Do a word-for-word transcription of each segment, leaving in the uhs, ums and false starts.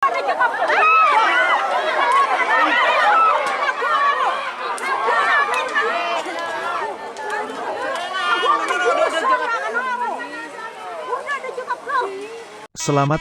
Selamat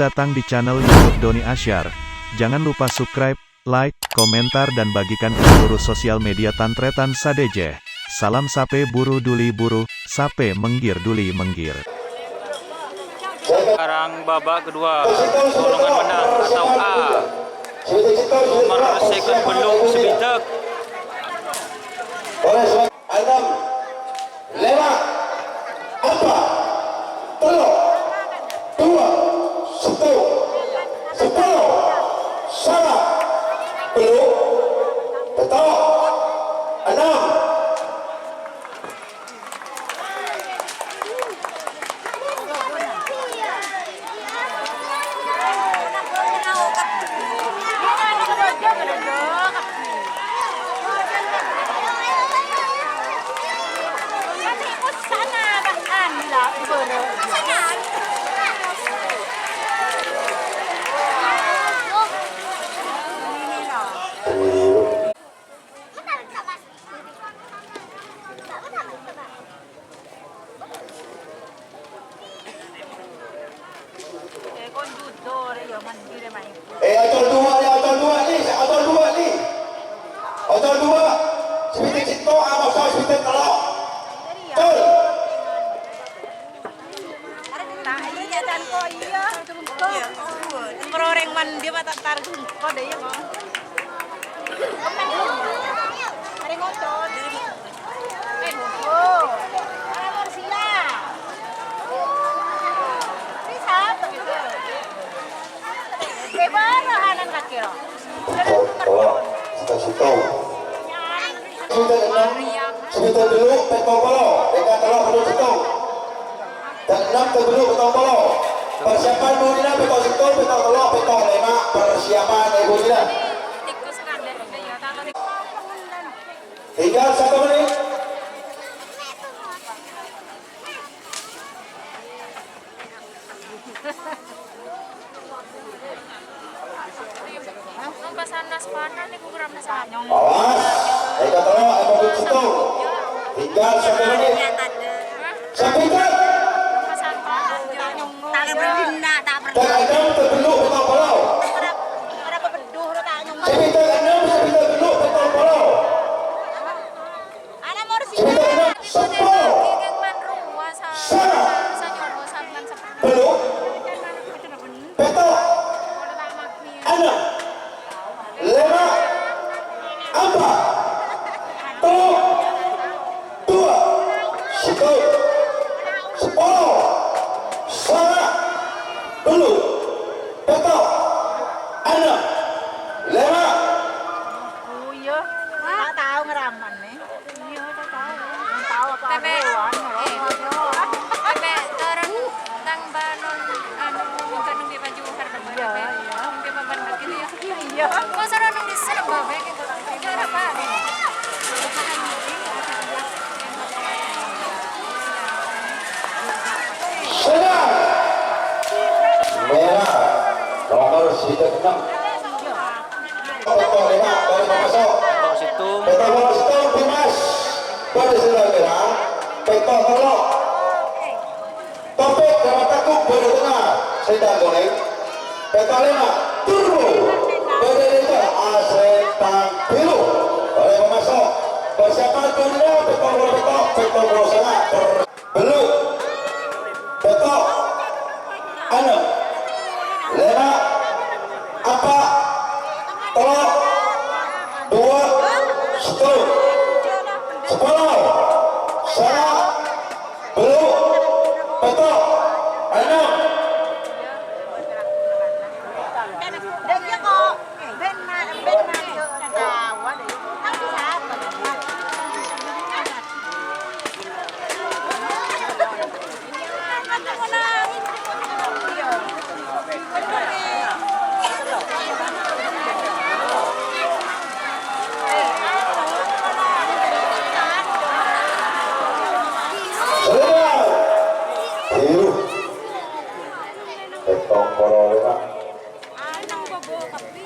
datang di channel YouTube Doni Asyar. Jangan lupa subscribe, like, komentar, dan bagikan ke seluruh sosial media tan-tarètan sadhâjâ. Salam sapè buru duli buru, sapè mènggir duli mènggir. Sekarang babak kedua, pertolongan menang atau A. Nomor second bellu' Sibidhâk. Enam, lèma', empa', tello', duwâ', sèttong, sapolo, sanga', tello', pètto', ennem. Eh, ocol duwâ', ya, ocol duwâ', ni, ocol duwâ', ni. Ocol duwâ'. Sè bhidhâk sèttong, amoso sè bhidhâk tello'. Col. Ta' iyâ, jhâ' can ko' iyâ. Iyâ. Engko' orèng mandhi ma' ta' tar engko' dâ' iyâ, ko'. Arè ngotot. Eh, oh. Arè Morsia. Ini siapa gitu? Sè bârâ' anan kakè, ro. Sèttong, sèttong. Sèttong ennem, sèttong tello', pèttong polo. Èka tello' polo sèttong. Sèttong ennem, sèttong tello', pèttong polo. Persiapan budina pèttong sèttong, pèttong tello', pèttong lèma'. Persiapan budina. Tinggal satu menit. Awas, èka tello', èka pèttong. Tinggal satu menit. Sampèyan. Sampèyan. Sampèyan. Sampèyan. Ana Morsi. Sepuluh. Belum. Pètto'. Ennem. Lèma'. Empa'. Tello'. Duwâ'. Sèttong. Sapolo. Sanga'. Tello'. Pètto'. Ennem. Lèma'. Oh, iyâ. Ta' tao ngèramana. Iyâ, ta' tao. Tao apa? Tèmè', eh, tèmè' torun tang bâ' non, anu, mongghâ neng Dèpa Johar, tèmè'. Iyâ, iyâ. Neng Dèpa Bandar gitu ya. Iyâ. Kok soro neng dissa, Mbak, gitu. Iyâ, apa? Sudah. Merah. Nomor sèttong ennem. Pètto' lèma', pètto' sèttong. Pètto' sèttong, Dimas. Bâdâ sèttong merah, pètto' tello'. Topik Daman Taguk bâdâ tengnga, sèttong konèng. Pètto' lèma', Turbo. Bâdâ rèya, asèttong bâllu. Olè pamaso'. Persiapan dunia, pètto' polo pètto', pètto' polo sanga'. Bellu'. Pètto'. Ennem. Lèma'. Empa'. Tello'. Duwâ'. Sèttong. Sapolo. Sanga'. Bellu'. Pètto'. Ennem.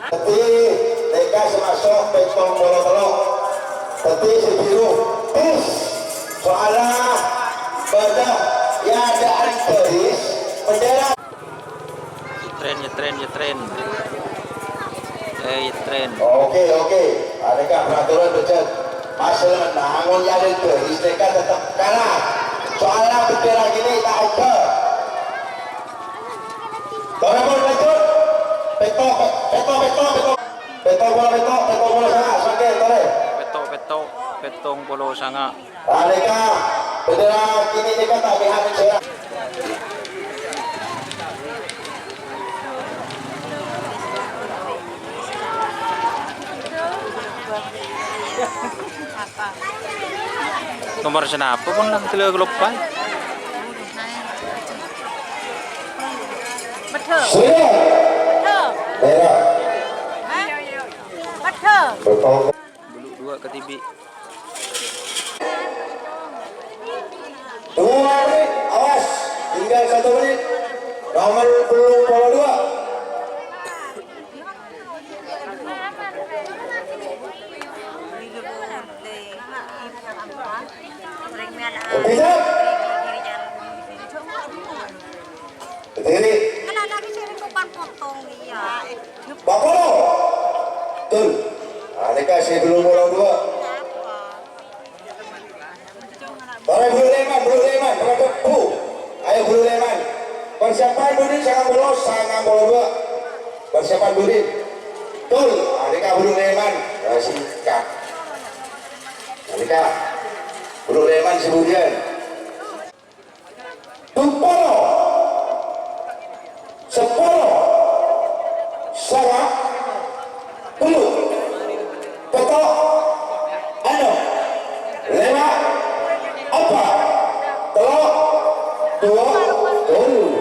Dhâddhi, nèka sè maso' pèttong polo tello'. Dhâddhi, sè biru, tis. Soalla bâdâ è adâ'ân bâris bendera. Nyetren, nyetren, nyetren. Eh, nyetren. Oke, oke. Anèka peraturan becek. Masalah nangon ya ada bâris nèka tetep kalah. Soalla bendera gini tak ada. Tore pon lanjut. Pètto', pètto', pètto', pètto'. Pètto' polo pètto', pètto' polo sanga', sampè' tore. Pètto', pètto', pèttong polo sanga'. Nalèka bendera kini nèka ta' mèlana jârâ. Nomor sanapa pon nang tela keloppan? Betul. Sudah. Betul. Merah. Hah? Betul. Bulu' dua ketibi. Dua menit, awas, tinggal satu menit. Nomor puluh dua. Bisa? Berdiri. Kan ada di sini bukan potong, iya. Bapolo. Betul. Nah, nèka sè belum polo dua. Para bulu' lèman, bulu' lèman, para debu. Ayo bulu' lèman. Persiapan budi sangang polo, sangang polo dua. Persiapan budi. Betul. Nah, nèka bulu' lèman. Ya, sikat. Nah, nèka. Bulu' lèman sebudian. Dupolo. Sapolo. Sanga'. Tello'. Pètto'. Ennem. Lèma'. Empa'. Tello'. Dua. Tello'.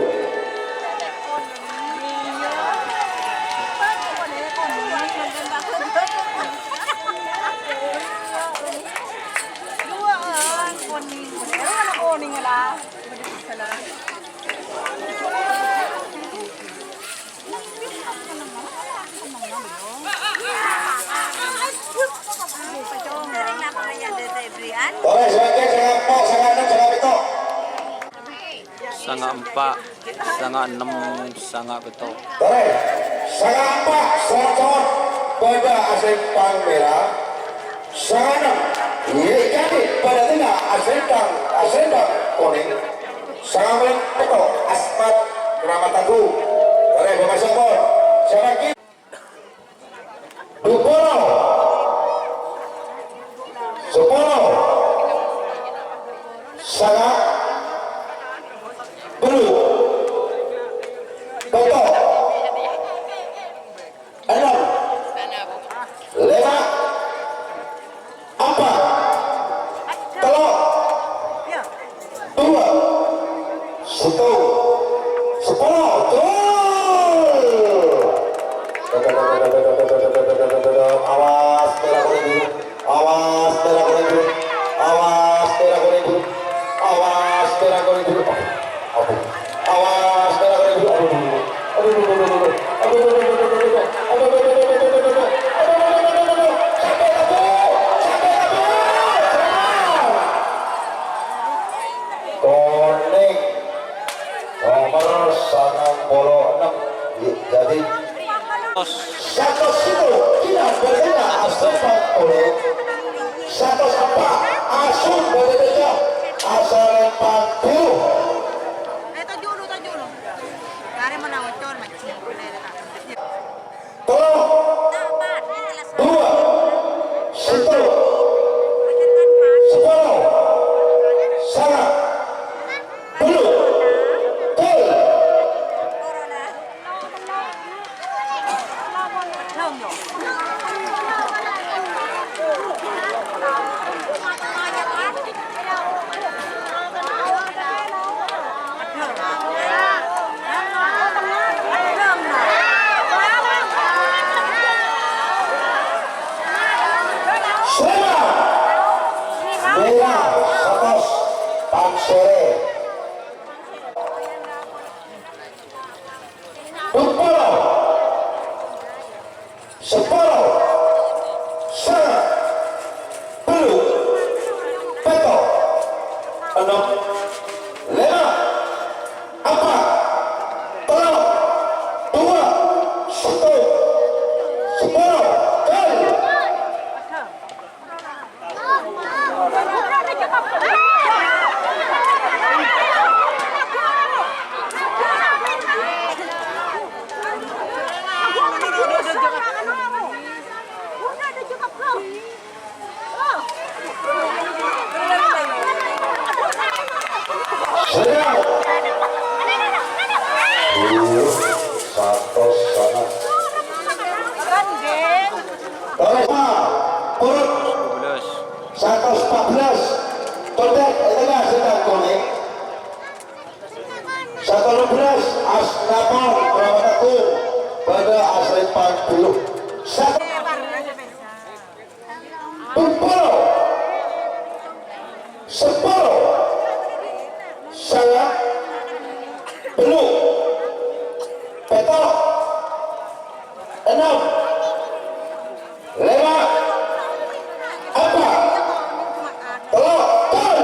Pokoknya sebagian sanga' empa', sanga' ennem, sanga' pètto'. Sanga' empa', sanga' ennem, sanga' pètto'. Torè, sanga' empa', sanga' cowok, padâ asèmpang mèra. Sanga' ennem, Yek Jati, padâ tengnga, asèmpang, asèmpang konèng. Sanga' pètto', Asmat Rahmat Tangguh. Torè, Bapak Sopor. Sanga' ki-, Dupolo. Sapolo. Sanga'. Tello'. Pètto'. Ennem. Lèma'. Empa'. Tello'. Dua. Sèttong. Sapolo. Gol! Awas, pèra' konèng buru. Awas, pèra' konèng buru. Awas, pèra' konèng buru. Awas, pèra' konèng buru. Aduh. Awas, pèra' konèng buru. Aduh, aduh, aduh. Aduh, aduh, aduh. Aduh, aduh, aduh. Sampai, sampai, sampai, sampai. Konèng. Nomor sangang polo ennem. Jadi, satos sèttong, Kinan Berkena, Asrepang Polo. Satos empa', Asun Badadeja, Asrepang Polo. Tello', dua, sèttong, sapolo, sanga', tello', gol. Salèma. Mèra satos Pansèrè. Dupolo. Sapolo, sanga', tello', pètto', ennem, lèma', empa', tello', duwâ', sèttong, sapolo, gol. Satos sanga'. Terros, Pak, purut. Satos empat belas. Condet, èntengnga sèttong konè'. Satos lima belas, Asnapon, Kramat Agung. Bâdâ aslèmpang tello'. Sat-, Pètto', sapolo, sanga', tello', pètto', ennem, lèma', empa', tello', gol.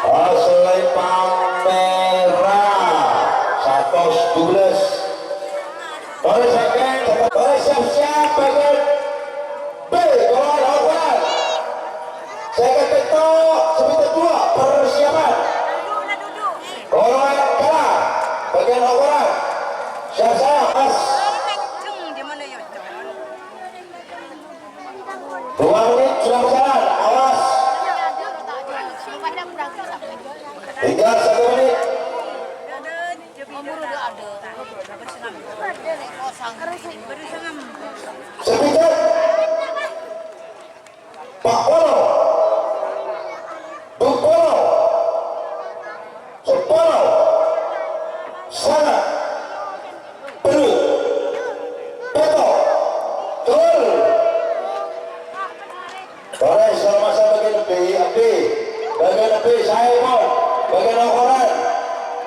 Aslèmpang pèra', satos dubellâs. Torè sèngkèng, torè siap-siap, bâgiyân B, golongan Al-Quran. Sèngkèng pètto', sèngkèng duwâ', persiapan. Golongan kala, bâgiyân Al-Quran. Siap-siap, Mas. Dua menit sudah berjalan, awas. Tinggal satu menit. Sepijar. Empat puluh. Dua puluh. Sapolo, sanga', tello', pètto', gol. Torè, sama-sama bâgiyân B, B. Bâgiyân B, saè, pon. Bâgiyân okoran.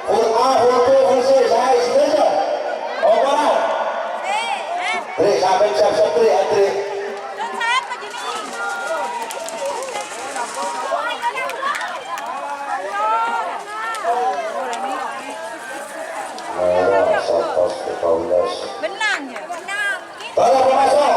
Full A, full B, full C, saè, sadhâjâ. Okoran. Tri, sampèyan siap-siap, Tri, antri. Nah, satos ke Paulus. Benang ya? Benang. Tolong, Pak Masuk.